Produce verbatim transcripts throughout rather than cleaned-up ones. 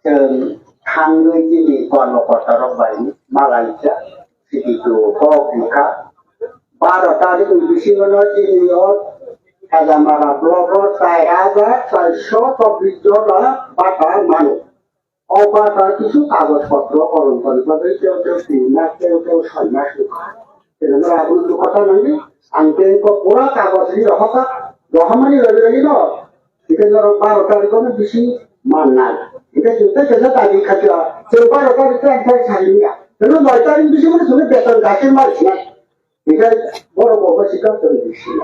Chwng thangwi chini kormokorta rok bai malaijak, sidi tu kok bikha. Baro tarikh ni bisingo no chini o Hajamara block o char hajar charso chobbish jona bata mano. O bata kisu kagoj potro korom kori bagwi teo teo tin mas, teo teo soi mas wngkha. Tei norok aboni kok kotha nangni, ang tei kok pura kagoj ri rohorkha, rohormani logi logi no. Hingke norok baro tarikh no bisi mannai. Hingke chwng tei kaisa dabi kha khe, chwng baro tarikh khe ang thai sai wngya. Hino noi tarikh bisi mani chwngno beton dakhe ma sinai. Hingke borok bo sikha chwng bisi.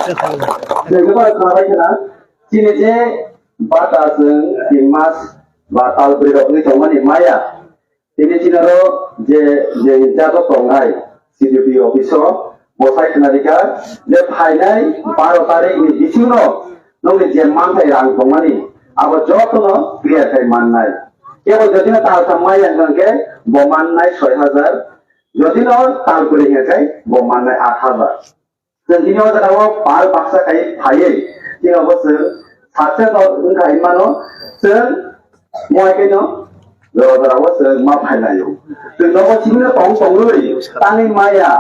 Chwng khe borok kha bai khna, chini je bata chwng tin mas ba tal bwrwi rok wngwi tongmani maya. Tini chinaro je, je in charge o tongnai C D P office o bo sai khna rikha je phainai baro tarikh ni bisingo nongni je manthai rang tongmani abo jotono clear khai mannai. Kebo jodino tal thang mai yang hwnkhe bo mannai soi hajar, jodino tal kwrwi hwnkhe bo mannai aat hajar. Chwng tini o jaga o pal baksa kai phaiwi, tini obo chwng success o wngkha hinmano, chwng moi khe no jora jora o chwng ma phailai o. Chwng nogo simi no tong tong rwi, tangwi maya,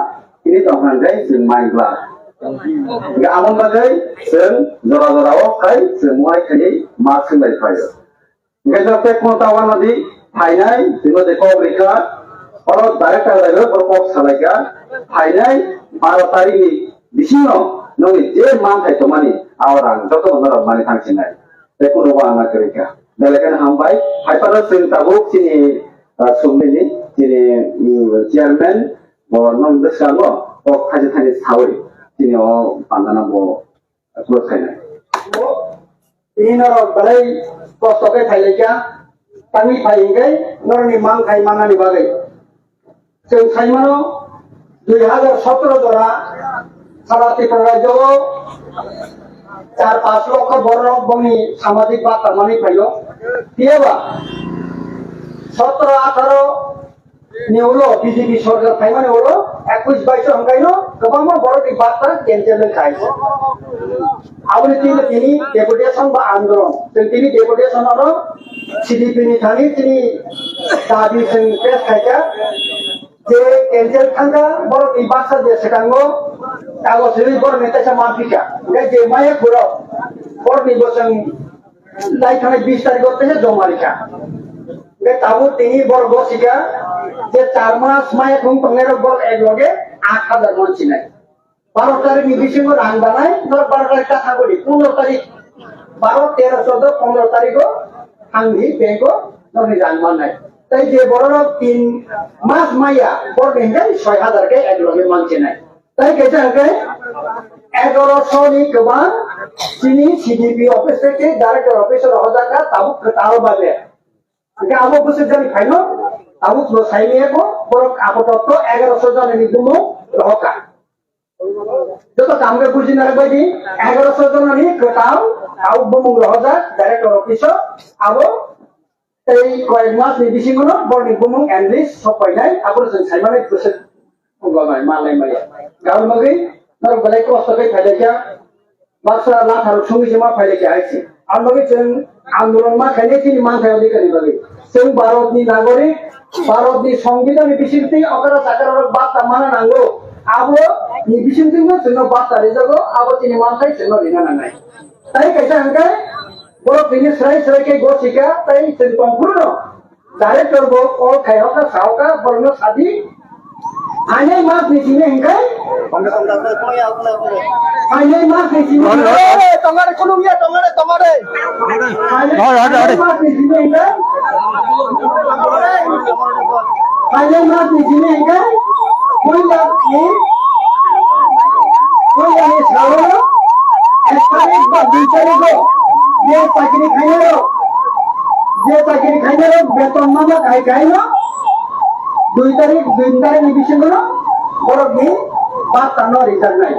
tini tong kha hwnkhe chwng mai glak. Hingkhe amoni bagwi chwng jora jora o khai chwng moi khaiwi ma swng lai phai o. Hingke jok tei phone ta wanadi phainai, tino je kok rikha, oro director bai bo kok salaikha, phainai baro tarikh ni bisingo nongni je manthai tongmani, a rang joto norok mani thang sinai. Tei kuno bo ang na kwrwikha. Belai kheno hambai, hai phano chwng tabuk chini, ah, sumlini, chini, mm, chairman, bo nong bwskango kok thaisa thaisa sawi, chini o pandana bo Close khainai. Tini norok belai kosto khe phailaikha, tangwi phai hwnkhe norokni manthai mannani bagwi. Chwng saimano, dui hajar sotro jora sara Tripura rajyo o char panch lokho borok bongni samajik bata manwi phaio. Phiyaba sotro atharo ni ulo B J P sorkar phaimani ulo ekush baish hwnkhaino kwbangma borokni bata cancel wngkha. Aboni twi tini deputation ba andolon. Chwng tini deputation oro C D P ni thani tini dabi chwng pes khaikha je cancel thangkha borokni baksa je swkango kagoj rwi borokni teisa manphika. Hwnkhe je maya khurok borokni bo chwng lai thangnai bis tarikh o teisa joma rikha. Hingke tabuk tini borok bo sikha je char mas maya thung tongnai rok borok ek loge aat hajar man sinai. Baro tarikh ni bisingo rang danai, nor baro tarikh ta thangoni, pondro tarikh, baro, tero, chordo, pondro tarikh o thangdi bank o norni rang mannai. Tai je borok rok tin mas maya, borok ni hingke soi hajar ke ek loge man sinai. Tai kaisa hwnkhe egaroso ni kwbang chini C D P office tei director office o rohorjak kha tabuk kwtal babe. Hwnkhe abo bwswk jani phaino tabuk bo saimaya kho borok apototto egaroso jani ni bumung rohorkha. Joto kam khe bujina rwbaidi egaroso jani kwtal tabuk bumung rohorjak director office o abo Tei koyek mas ni bisingo no borokni bumung and list sok painai, abo chwng saimani bwswk ongba bai ma lai maya. Gabon bagwi norok belai kosto khe phailaikha, baksa latharok songwi se ma phailaikha hai se. Ang bagwi chwng andolon ma khainai chini manthai adhikar ni bagwi. Chwng Bharat ni nagorik, Bharat ni Songbidan ni bisingtwi okra chakra rok bata mana nango. Abo ni bisingtwi no chwngno bata rijago, abo chini manthai chwngno rina nangnai. Tai kaisa hwnkhe borok tini srai srai khe gosika tai chwng tongphuru no. Director bo call khai hoka, sa hoka, borok no sadi. Phainai mas ni simi hwnkhe. Phainai mas ni simi hwnkhe. Tongare, tongare, khulum ya, tongare, tongare. Phainai, phainai mas ni simi hwnkhe. Phainai mas ni simi hwnkhe. Puila ni, puila ni salo ek tarik ba dui tarik o je chakri khainai rok, je chakri khainai rok beton mama khai khai no dui tarik, dui tarik ni bisingo no borok ni bata no rijak nai.